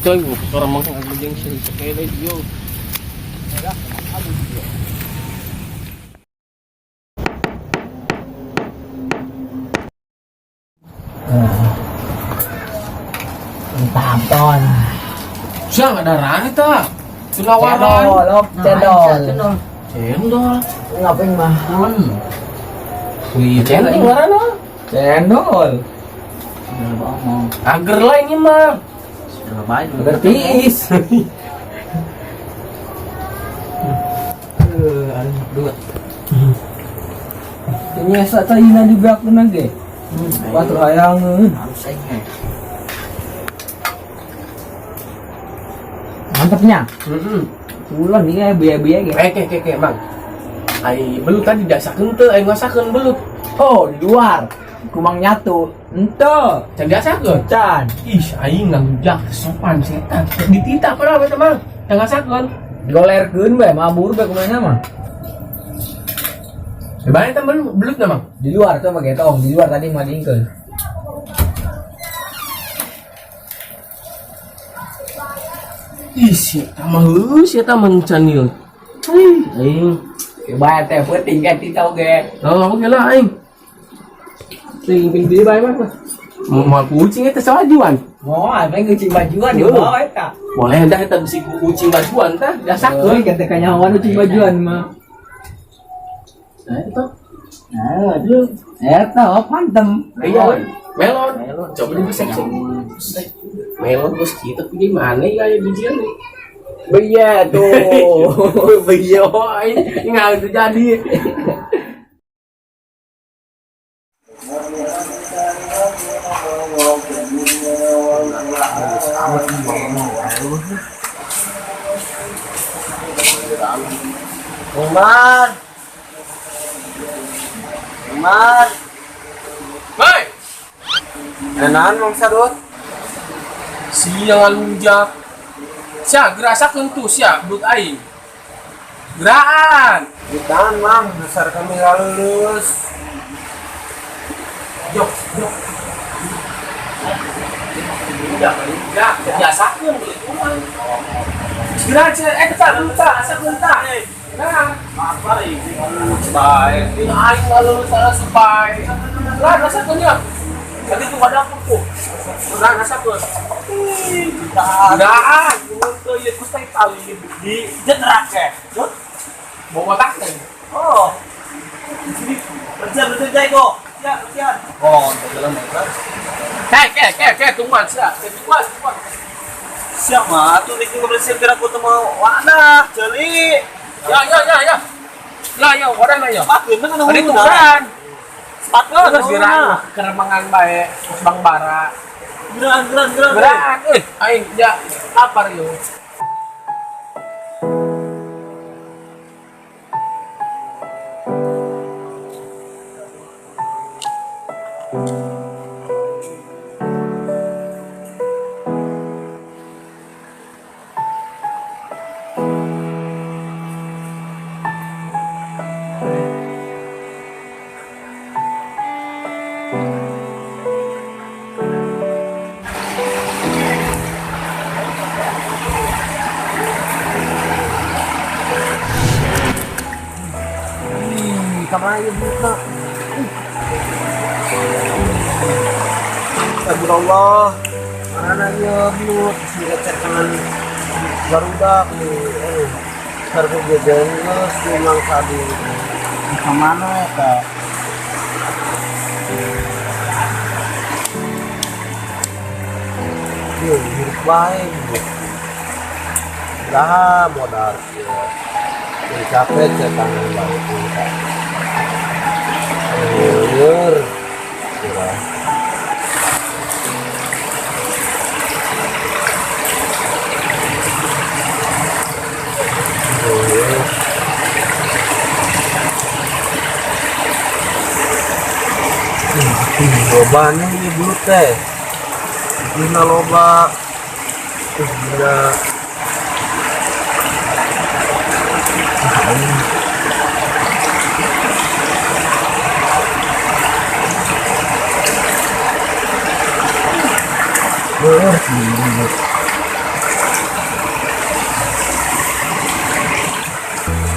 Ito orang mang jeung sakele yo. 3 ตอน Sia nggak darah eta. Tunawaran. Cendol, cendol. Cendol. Ngapain mah? Wih, cendol ngaranna. Cendol. Ager lah ini mah. Agar tiis. Dua. Ini asa caina di belakang ge. Batur hayangeun. Mantapnya. Heeh. Pulang nih kayak biaya-biaya ge. Eh, ke ke ke, Mang. Ai belut tadi diasakeun teu, ai ngasakeun belut. Oh, di luar. Kumang nyatu. Ente. Can diasakeun. Can. Ih, aing ngalujak sopan setan. Dititah padahal eta Mang. Can ngasakeun. Digolerkeun bae, mabur bae kumaha mah. Di mana eta belut belutna, Mang? Di luar tuh mah getong, di luar tadi mah diingkeun. Ih, si eta mah heuh, si eta mah canil. Ih, aing. Bae teh peuting kan titau ge. Oh, aku kira aing. Ting ping beli bae mah. Mau mau kucing eta sawajuan. Moal, bae ngeucing bajuan di Heuh. bawah eta. Boleh dah eta bisi kucing bajuan tah, diasakeun. Euy, kata kanyahoan ucing bajuan mah. Nah, itu. Nah, itu eta oh pantem. Iya, melon. Coba di besek. Melon bos kita punya mana ya ya bijian nih. Iya tuh. Iya, ini nggak terjadi. Umar. Umar. Mai, Enahan Mang Sadut. siang ngalunjak. Sia, gerasakeun tuh sia belut aing. Geraan. Ditahan Mang, dasar kami nggak lulus. Jok, jok. Udah, udah, biasakeun belut urang. Gerak, eh, tetap, tetap, asakeun tah. Nah, Apa ini lulus baik. ini aing ngalulus salah supaya. Lah, rasakeun ya. Tadi tuh ada aku tuh. Nah, rasakeun. Geraan, teu ieu kus teh tali Di jetrak ya. Jod. Bawa taknya. Oh. Bersihan bersihan jago. Ya, bersihan. Oh, dalam mereka. Hei, ke, ke, ke, tungguan, sia. Tungguan, tungguan. Siap mah, tuh nih bersihan biar aku tuh mau wadah, jeli. Ya, ya, ya, ya. Lah, ya, wadah lah ya. Sepatu kan Tadi tungguan. Sepatu Terus gerak keremangan bae, terus Bang Bara. Gerak, gerak, gerak. Gerak, eh, aing ya lapar yo. Kamar aja buka. Astagfirullah. Mana ya belut sih tangan barudak nih. Harga jajan geus memang tadi. Kemana ya kak? Yo, hirup bae belut. Dah modal ya. Capek tangan bae buka. Liur. Lobanya ini belut teh. Gila loba. Gila.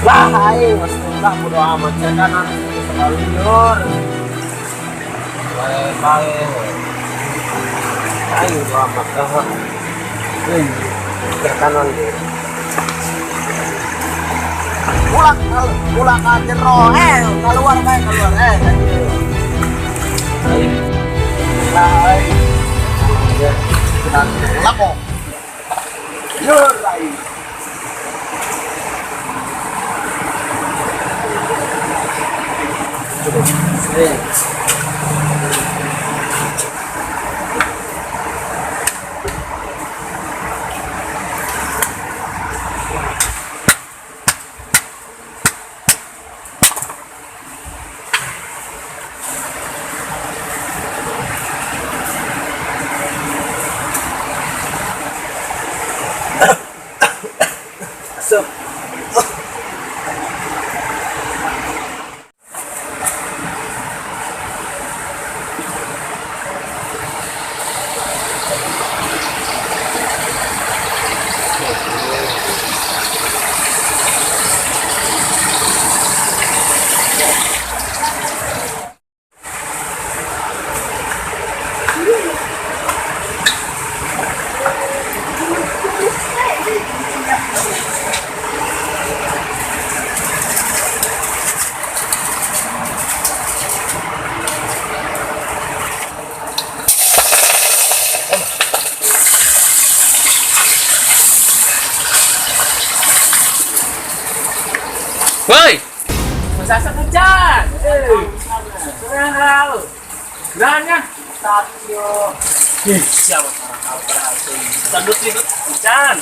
Lah aing geus lah bodo amat sia kanan sekali liur. Bae bae. Aing bodo amat dah. Euy, ke kanan ge. Ulak ka jero keluar bae keluar Lah aing. Ulak kok. Liur aing. Masuk. Woi, masak hujan. Serang. Gerannya. Satu. Siapa sandut itu hujan.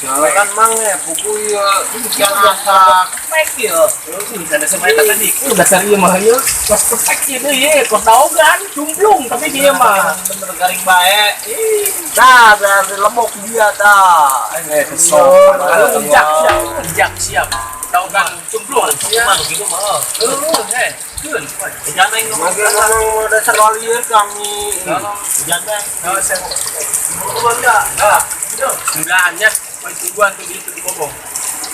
Kan mang ya buku ya hujan asak. Pek ya. Ada semua tadi. Dasar ieu mah ieu kos kepek ieu ye, kos daogan, cumplung tapi dia mah bener garing bae. Nah, biar lemok dia tah. Kesel. Kalau ujak siap, ujak siap. Daogan cumplung. Mah gitu mah. Heuh, keun. Jangan yang ngomong dasar walieur kami. Jangan. Saya mau. Nah, jumlahannya tungguan tuh di bobong.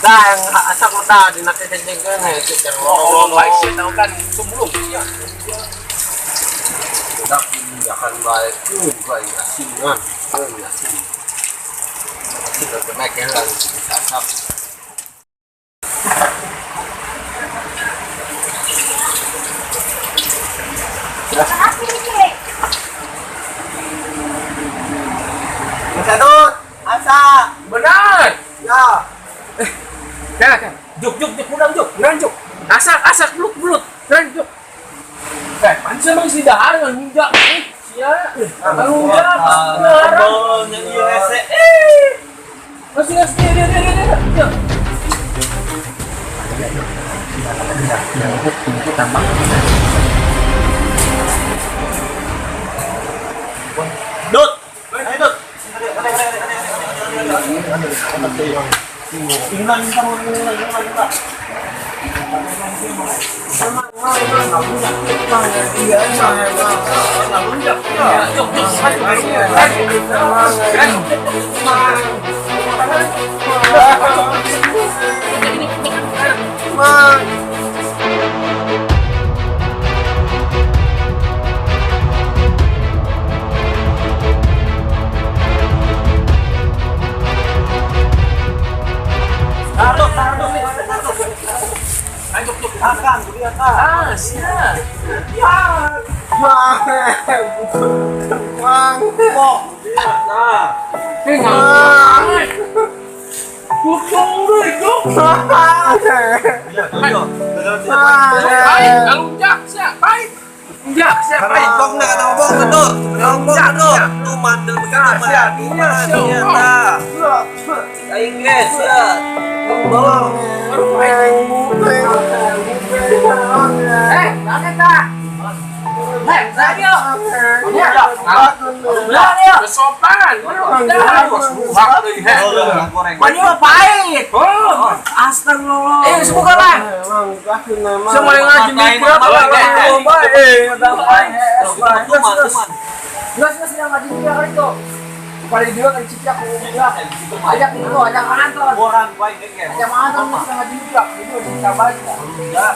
Dah yang asak mata dina kecengkeun hese yang ngomong baik sih tahu kan cumplung sia. Dak akan baik juga asinan. Asin. Asin naik ya asak. Mas Asa. Benar. Ya. Ya, kan. Juk juk juk udang juk, beneran juk. Asak asak belut belut, beneran juk. Pantes emang si dahar ngunjak. Sia. Ngunjak. Tebel nya ieu hese. Masih nggak dia dia dia dia. Dut. Ayo Dut. Manyu pahit. Oh, astagfirullah. Semoga lah. Semua yang ngaji mikir apa? Terus yang ngaji mikir itu. Paling dua kan cicak aku ajak dulu, ajak Anton. Orang baik kan. Ajak Anton setengah juga, itu tambah. Enggak.